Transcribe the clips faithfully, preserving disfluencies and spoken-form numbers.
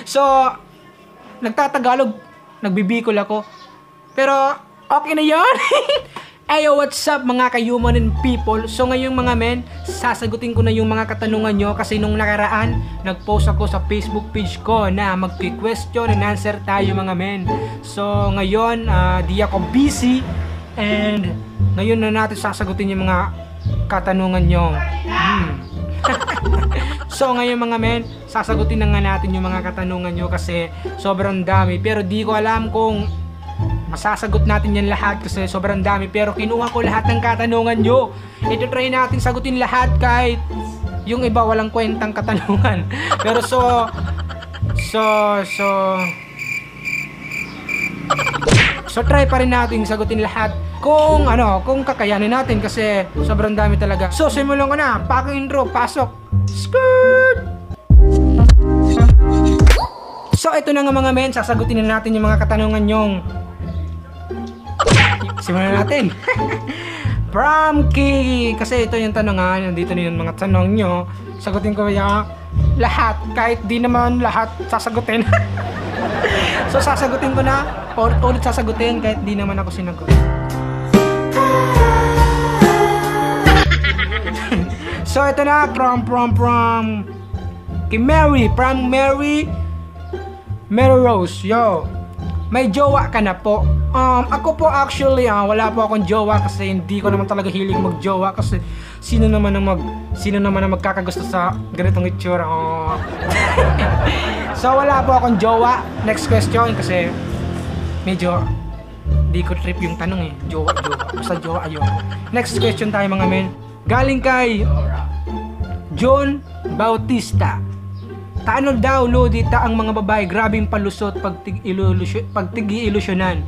So, nagtatagalog, nagbibikol ako. Pero, okay na yon. Ayo, what's up, mga ka-human and people? So, ngayong mga men, sasagutin ko na yung mga katanungan nyo kasi nung nakaraan, nag-post ako sa Facebook page ko na magki-question and answer tayo, mga men. So, ngayon, ah, di ako busy and ngayon na natin sasagutin yung mga katanungan nyo. Hmm. So, ngayon, mga men, sasagutin na nga natin yung mga katanungan nyo kasi sobrang dami. Pero di ko alam kung masasagot natin yan lahat kasi sobrang dami. Pero kinuha ko lahat ng katanungan nyo. Ito, try natin sagutin lahat kahit yung iba walang kwentang katanungan. Pero so, so, so, so try pa rin natin sagutin lahat kung ano, kung kakayanin natin kasi sobrang dami talaga. So, simulan ko na. Packing intro, pasok. Skirt! So, ito na nga, mga men, sasagutin na natin yung mga katanungan nyong. Simulan natin. From Ki, kasi ito yung tanong ha, nandito na yung mga tanong nyo. Sagutin ko ya lahat, kahit di naman lahat sasagutin. So, sasagutin ko na, ulit, ulit sasagutin kahit di naman ako sinagot. So, ito na, from, from, from Ki Mary, from Mary, Mary Rose, yo. May jowa ka na po? Um, ako po, actually, ah, wala po akong jowa kasi hindi ko naman talaga hilig magjowa kasi sino naman ang mag, sino naman ang magkakagusto sa ganitong itsura? Oh. So, wala po akong jowa. Next question kasi medyo di ko trip yung tanong eh. Jowa, jowa. Basta jowa, ayoko. Next question tayo, mga men. Galing kay John Bautista. Tano daw, Lodi, ta ang mga babae grabing palusot pag tig-ilulusyo-, pag tig-iilusyonan.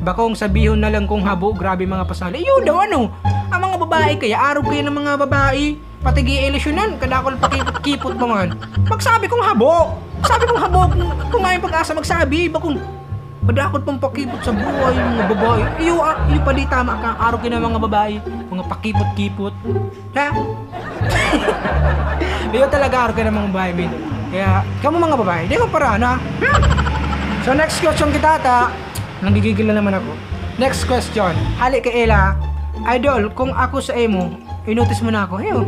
Bakong sabihon na lang kung habo, grabe mga pasali. Iyo daw, ano? Ang mga babae kaya, arog kaya ng mga babae, pag tig-iilusyonan, kadakol pakipot-kipot pa man. Magsabi kung habo. Sabi kung habo, kung, kung may pag-asa magsabi, bakong madakot pang pakipot sa buhay yung mga babae. Iyo, ah, iyo pa di tama ka, arog kaya ng mga babae, mga pakipot-kipot. Ha? Iyo talaga, arog kaya ng mga babae, men. Kaya, kamo mga babae, di ko para na. So, next question kita, ta. Nanggigigil na naman ako. Next question. Hali kay Ella, Idol, kung ako sa imo, inotis mo na ako. Iyo.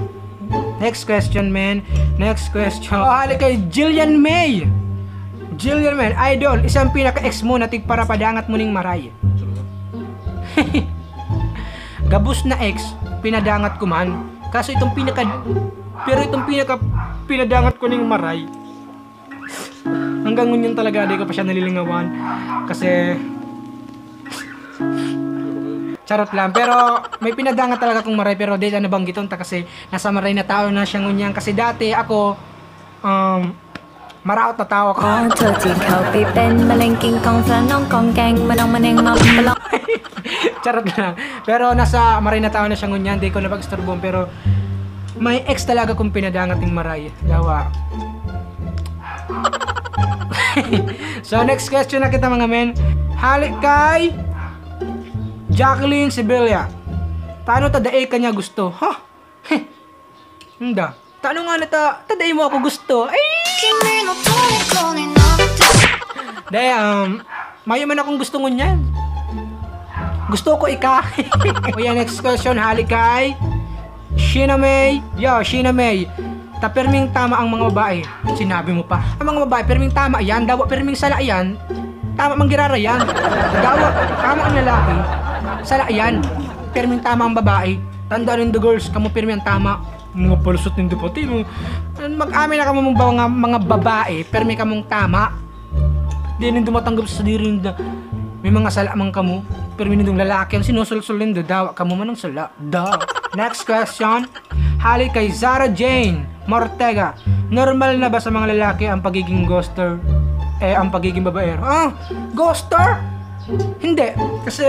Next question, men. Next question. Oh, hali kay Jillian May. Jillian May, Idol, isang pinaka-ex mo na tigparapadangat mo ning maray. Gabos na ex, pinadangat ko man. Kaso itong pinaka, pero itong pinaka, pinadangat ko ning maray. Hanggang ngunyan talaga, di ko pa siya nalilingawan. Kasi, charot lang. Pero, may pinadangat talaga kong maray, pero di na nabanggiton ta kasi nasa maray na tao na siya ngunyan. Kasi dati, ako, um, maraot na tao ako. 哦，做自己口比เป็นมะเร็งกินกองเธอนองกองแกงมาดองมะเร็งมาปะลอง Charot lang. Pero nasa maray na tao na siya ngunyan, di ko na pag-istorbon. Pero may ex talaga kong pinadangat ng maray. Yawa. So, next question na kita, mga men. Hali kay Jacqueline Sibilia. Tano ta dai ka niya gusto? Ha? Hindi. Tano nga na ta, ta dai mo ako gusto? Ay! Dai, um, mayo man akong gusto ngunyan. Gusto ko ika. O yan, next question, hali kay Sheena May. Yo, Sheena May. Ta perming tama ang mga babae. Sinabi mo pa. Ang mga babae, perming tama yan. Dawa, perming sala yan. Tama mang girara yan. Dawa, tama ang lalaki. Sala yan. Perming tama ang babae. Tandaan nindo, girls, kamo permi ang tama. Mga palusot nindo pati, mga, mag-amin na kamo, mga, mga babae, permi kamong tama. Di nindo matanggap sa sadiri nindo. May mga sala man kamo, permi nindong lalaki ang sinusulsol nindo, dawa kamo man ang sala. Da. Next question. Hali kay Zara Jane Mortega. Normal na ba sa mga lalaki ang pagiging ghoster? Eh, ang pagiging babaero? Ah, ghoster? Hindi. Kasi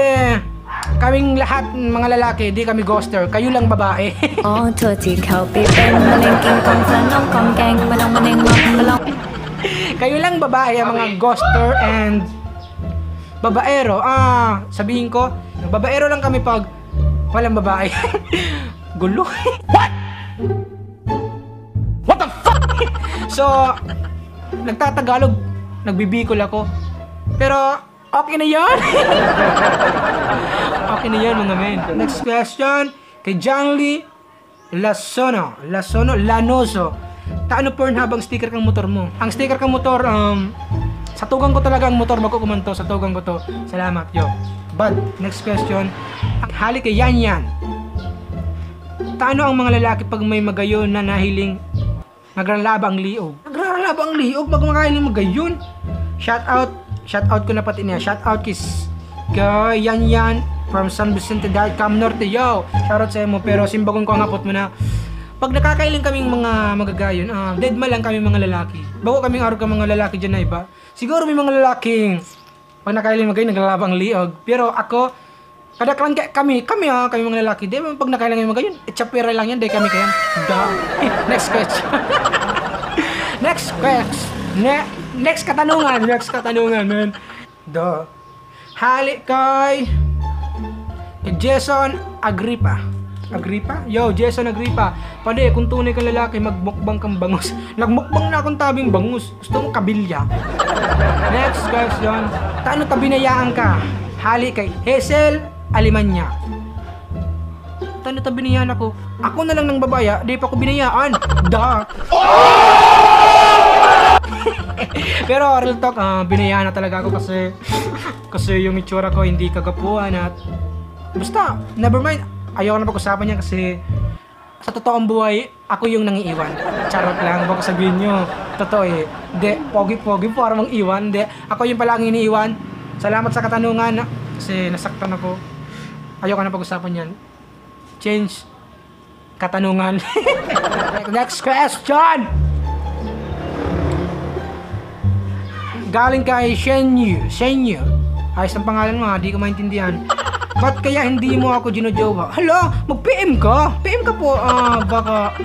kaming lahat, mga lalaki, di kami ghoster. Kayo lang babae. 哦，做自己口比เป็นมะเร็งกินกองเธอนองกองแกงมาดองมะเร็งมาปะลอง Kayo lang babae ang mga ghoster and babaero. Ah, sabihin ko, babaero lang kami pag walang babae. Gulo. What? What the fuck? So, Nagtatagalog, nagbibikol ako. Pero okay na yan. Okay na yan, mga men. Next question, kay Janly Lasono. Lasono? Lanoso. Taano porn habang sticker kang motor mo? Ang sticker kang motor, um, sa tugang ko talaga ang motor, bago ko man to, sa tugang ko to. Salamat, yo. But, next question. Hali kay Yan Yan. Taano ang mga lalaki pag may magayon na nahiling nagralaba ang liog? Nagralaba ang liog pag makahiling magayon. Shout out, shout out ko na pati niya. Shout out kay s-, kay Yan Yan from San Vicente del Cam Norte. Yo, shout out sa imo. Pero simbagon ko ang hapot mo na, pag nakakailing kaming mga magagayon, ah, dead man lang kami mga lalaki. Bago kaming arog ka mga lalaki dyan na iba. Siguro may mga lalaking, pag nakailing magayon, nagralaba ang liog. Pero ako, kadaklan ka, kami, kami, ah, kami mga lalaki, di ba, pag nakailing magayon, itsapera lang yan, di kami kayan. Da. Next question. Next quest. Ne-, next katanungan, next katanungan, man. Da. Hali kay, kay Jason Agripa. Agripa? Yo, Jason Agripa. Padi, kung tunay kang lalaki, magmukbang kang bangus. Nagmukbang na akong tabing bangus. Gusto mo kabilya? Next question. Taano ta binayaan ka? Hali kay Hazel Alemania. Taano ta binayaan ako? Ako na lang nang babaya, di pa ko binayaan. Da! Pero real talk, ah, binayaan na talaga ako kasi, kasi yung itsura ko hindi kagapuhan at basta, never mind. Ayoko na pag-usapan yan kasi sa totoong buhay, ako yung nangiiwan. Charot lang, baka sabihin nyo, totoo eh. Di, pogi-pogi, parang mang iwan. Di, ako yung palaging iniiwan. Salamat sa katanungan, kasi nasaktan ako. Ayoko na pag-usapan yan. Change katanungan. Next question! Galing kay Shenyu. Shenyu. Ayos ang pangalan mo ha, di ko maintindihan. Ba't kaya hindi mo ako ginojowa? Hala, mag-P M ka. P M ka po, ah, baka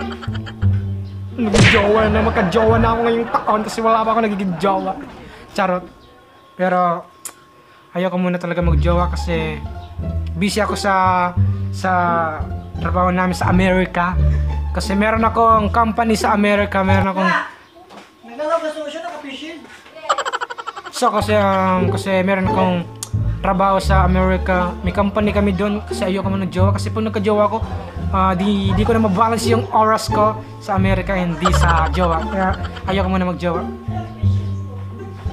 nagjowa na, magkajowa na ako ngayong taon kasi wala pa ako nagiging jowa. Charot. Pero, ayoko muna talaga magjowa kasi busy ako sa, sa trabaho namin sa Amerika. Kasi meron akong company sa Amerika, meron akong Nagkakagasosyo na kapisil. So, kasi, um, kasi meron akong trabaho sa Amerika. May company kami doon kasi ayoko man magjowa. Kasi pag nagkajowa ako, ah, di, di ko na mabalance yung oras ko sa Amerika and di sa jowa. Kaya ayoko muna magjowa.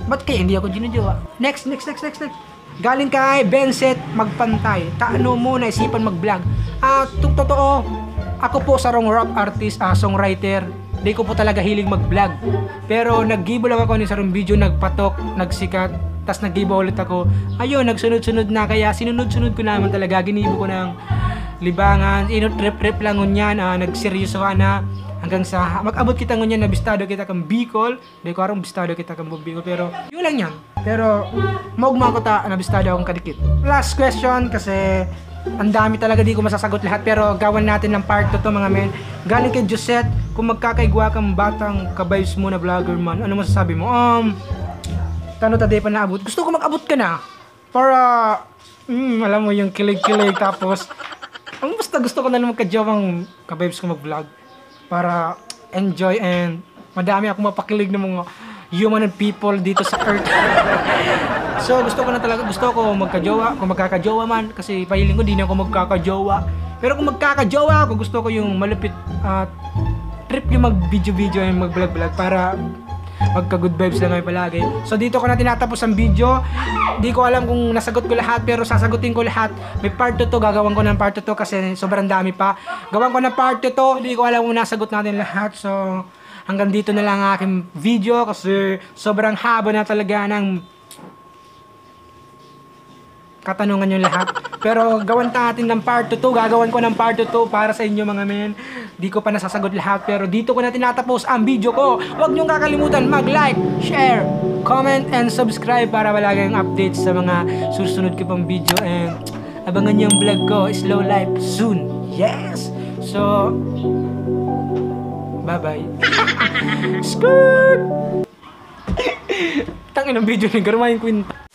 Ba't kaya hindi ako ginojowa? Next, next, next, next, next. Galing kay Benset Magpantay. Taano mo naisipan mag-vlog? Ah, tung totoo, ako po sarong rap artist, ah, songwriter. Di ko po talaga hilig mag-vlog. Pero naggibo lang ako ng sarong video, nagpatok, nagsikat, tas naggibo ulit ako. Ayun, nagsunod-sunod na, kaya sinunod-sunod ko naman talaga, ginibo ko ng libangan, inot-rep-rep lang ngunyan, ah, nagseryosohan na, hanggang sa mag-abot kita ngunyan, nabistado kita kang Bicol. Di ko aram, bistado kita kan Bong Bicol, pero yun lang yan. Pero, maugma ko ta, nabistado akong kadikit. Last question, kasi ang dami talaga, di ko masasagot lahat, pero gawan natin ng part two to, mga men. Galing kay Josette, kung magkakaigwa kang batang ka-vibes mo na vlogger man, ano masasabi mo? Um, tano ta di pa naabot? Gusto ko mag-abot ka na. Para, mm, alam mo, yung kilig-kilig, tapos, ang basta gusto ko na lang magkajowang ka-vibes ko mag-vlog. Para enjoy and madami akong mapakilig ng mga human and people dito sa earth. So, gusto ko na talaga, gusto ko magkajowa, kung magkakajowa man, kasi pahiling ko, di na ako magkakajowa. Pero kung magkakajowa ako, gusto ko yung malupit at trip yung mag-video-video and mag-vlog-vlog para magka-good vibes lang kami palagi. So, dito ko na tinatapos ang video. Di ko alam kung nasagot ko lahat, pero sasagutin ko lahat. May part two to, gagawan ko ng part two to kasi sobrang dami pa. Gawan ko ng part two to, di ko alam kung nasagot natin lahat. So, hanggang dito na lang ang aking video kasi sobrang haba na talaga ng katanungan yung lahat. Pero gawan ta natin ng part two, gagawan ko ng part two para sa inyo, mga men. Di ko pa nasasagot lahat, pero dito ko na tinatapos ang video ko. Huwag niyong kakalimutan mag-like, share, comment, and subscribe para wala kayong updates sa mga susunod ko pang video. And abangan niyo ang vlog ko, Slow Life, soon. Yes! So, bye-bye. Skirt! Tangin ang video ni Garmayan Quinta.